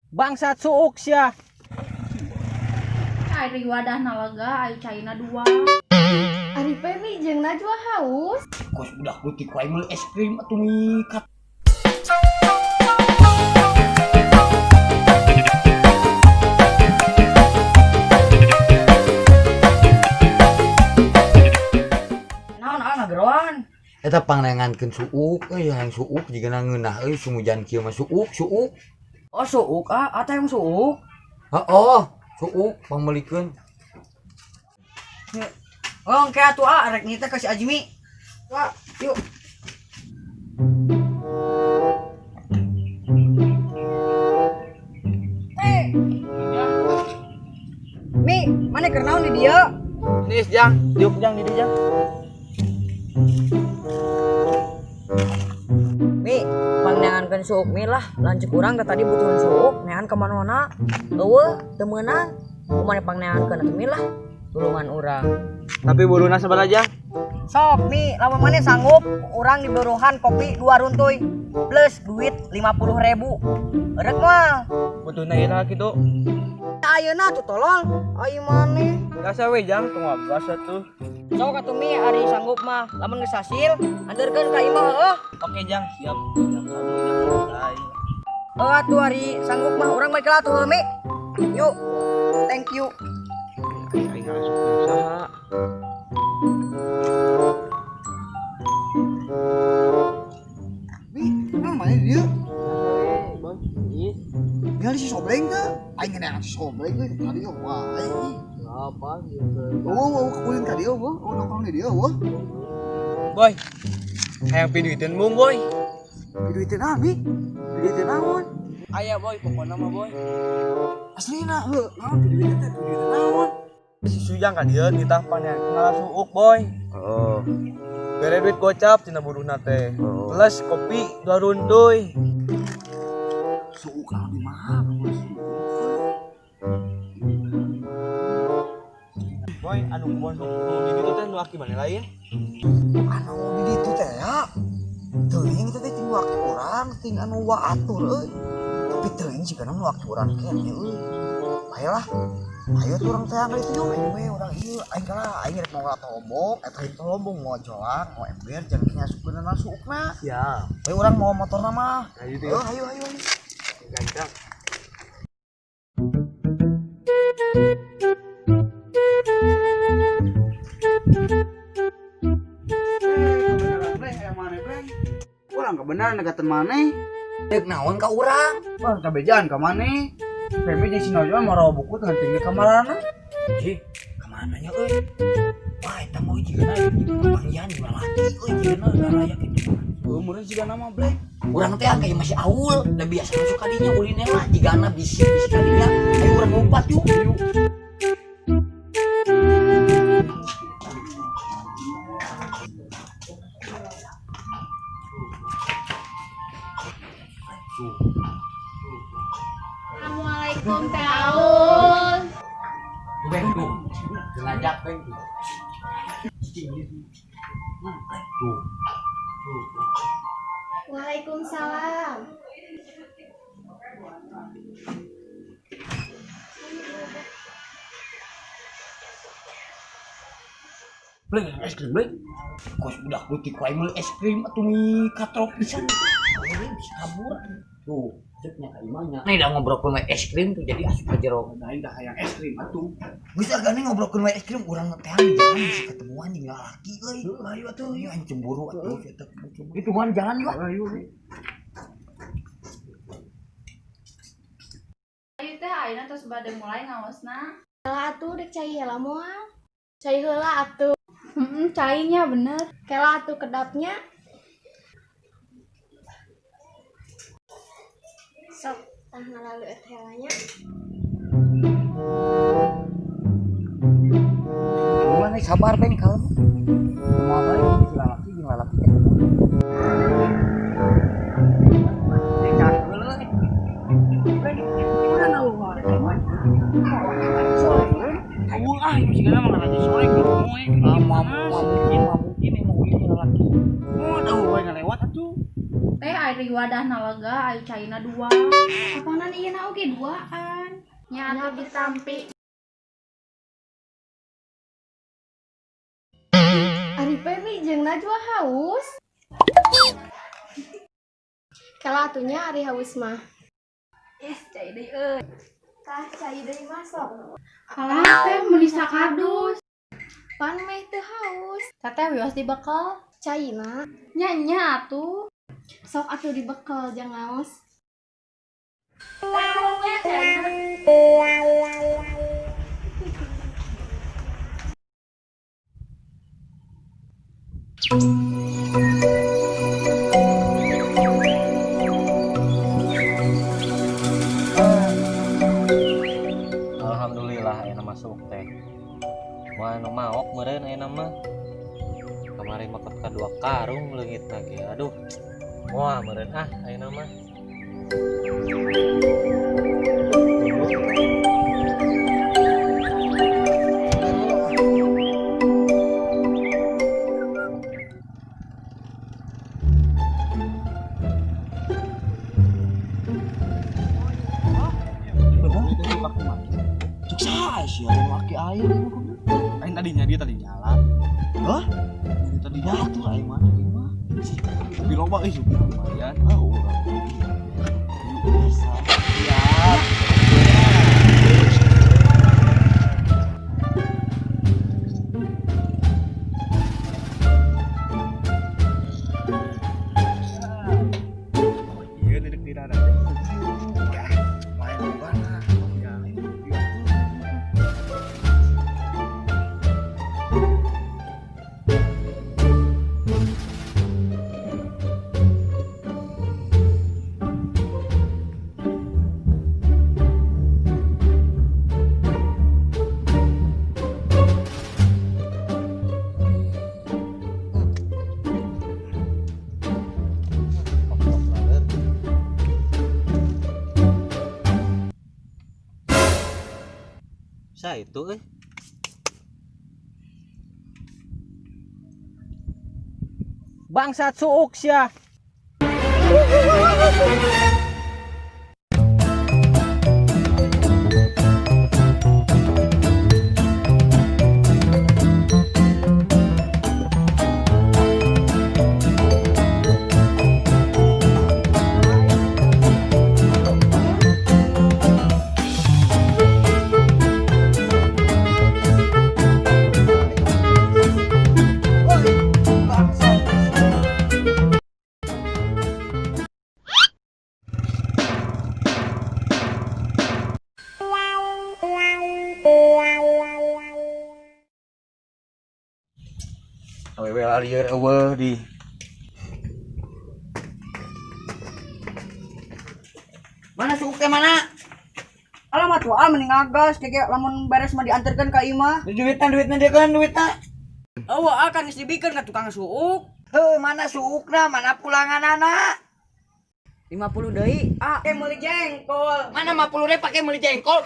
Bangsat suuk sia. Ari wadah nalaga ayo caina dua. Ari Femi jeung Najwa haus. Kos budak leutik wae meuli es krim atuh mikat. Naon ah ngageroan? Eta pangneangankeun suuk euy hayang suuk jigana ngeunah euy sumujan kieu mah suuk suuk. Oh suuk ah, ata yang suuk. Heeh, suuk pangmeulikeun. Oh, engke atuh ah rek niteh ka si Ajmi. Wah, yuk. Eh. Mi, mana keur naon di dieu? Nis jang, diuk jang di dieu jang. Mi, pangneangankeun suuk mi lah, lanceuk urang teh tadi butuhan suuk, neangan ka mana-mana. Eueuh, teu meunang. Kumaha pangneangankeun atuh mi lah, tulungan urang. Tapi buruna sabaraha jang? Sok mi, lamun maneh sanggup, urang diburuhan kopi 2 runtuy plus duit 50.000. Rek moal. Butuhna iraha kitu? Ayeuna tuh tolol, ai maneh. Biasa we jang, tong gas atuh. Sok atuh mi, ari sanggup mah, lamun geus hasil, anterkeun ka imah heueuh. Oke jang, siap. Jang kamu jang. Heuh atuh ari sanggup mah urang balik lah atuh mi. Yuk. Thank you. Aing ngasupkeun saha? Mi, naon maneh di dieu? Ningali si Sobleng teu? Aing ngeunaan si Sobleng euy tadi wae. Apa gitu? Oh, ulin ka dieu eueuh, oh nongkrong di dieu eueuh. Boy. Hayang piduiteun mung boy. Piduiteun naon, Mi? Piduiteun naon? Aya boy, pokona mah boy. Aslina heuh, naon piduiteun teh piduiteun naon? Si Sujang ka dieu nitah panean ngalah suuk boy. Heeh. Bere duit gocap tina buruhna teh. Plus kopi 2 runtuy. Suuk naon di mana? Boy, anu kubon nu di ditu teh nu aki maneh lain? Anu di ditu teh ya. Teuing teh ting nu aki urang, ting anu wa atur euy. Tapi teuing sigana nu aki urang keneh euy. Bae lah. Ayo tuh urang teh ka ditu yuk. Ayo we urang ieu aing kalah aing rek mau tolombong, eta aing tolombong mau jolang, mau ember jangan nyasupkeun suukna. Siap. Ayo urang mau motorna mah. Ayo tuh. Ayo ayo ayo. Gancang. Urang kebenaran negatan maneh. Deuk naon ka urang? Urang kabejaan ka maneh. Femi jeung si Najwa marawa buku dengan tinggi kamarana. Ih, kamana nya euy? Wah, eta mah jigana panggihan jeung lalaki euy jigana daraya kitu. Heuh, meureun jigana mah bleh. Urang teh kayak masih aul, da biasa masuk kadinya ulinnya lah jigana bisi-bisi kadinya. Ayo urang lompat yuk. Assalamualaikum Teh Aul. Beng tuh, ngajak beng tuh. Tuh. Waalaikumsalam. Bleng es krim bleng. Kos budak leutik wae meuli es krim atuh mikatrok pisan. Bisa kabur. Tuh, cepnya ka imahnya. Nih dah ngobrolkeun wae es krim tuh jadi asup ka jero. Nah, dah hayang es krim atuh. Geus agane ngobrolkeun wae es krim urang teh di jalan bisa ketemuan jeung lalaki euy. Ayo atuh, ieu aing cemburu atuh eta cemburu. Itu mah jalan yuk. Ayo. Ayo teh ayeuna tos bade mulai ngaosna. Heula atuh dek cai heula moal. Cai heula atuh. Heeh, cainya bener. Kela atuh kedapnya. Sok tah ngalalu eta helanya. Kumaha sabar beng kalem. Kumaha bae si lalaki jeung lalaki ketemu. Aul ah, ieu sigana mah ngaraja sore kudu moe. Ah, mungkin mau ini lalaki. Oh, tahu bae ngalewat atuh. Teh ari wadahna lega ayo caina dua. Apanan ieu na oge duaan. Nya atuh ditampi. Ari Pebi jeung Najwa haus. Kalau atunya ari haus mah. Yes, cai deui euy. Tah cai deui masuk. Alah teh meuli sakardus. Pan meh teu haus. Teteh wios dibekel. Caina. Nya nya atuh. Sok atuh dibekel jang ngaos. Alhamdulillah ayeuna masuk teh. Moal nu maok meureun ayeuna mah. Kamari makot ka dua karung leungitna ge. Aduh. Moal meureun ah ayeuna mah. Cek saha sih anu aki aing. Aing tadinya dia tadi jalan. Hah? Dia tadi Ya atuh aing mana ieu mah. Tapi loba euy supir lumayan. Ah urang. Biasa. Siap. Iya, duduk di darat. Main bukan. Ya, Sa itu euy. Bangsat suuk sia. Awewe lalieur eueuh di. Mana suuk teh mana? Alamat wa mending ngagas keke lamun beres mah diantarkeun ka imah. Duitna duitna dia kan duitna. Eueuh ah kan geus dibikeun ka tukang suuk. Heuh mana suukna mana pulanganana. 50 deui. Ah, ke meuli jengkol. Mana 50 ribu pakai meuli jengkol.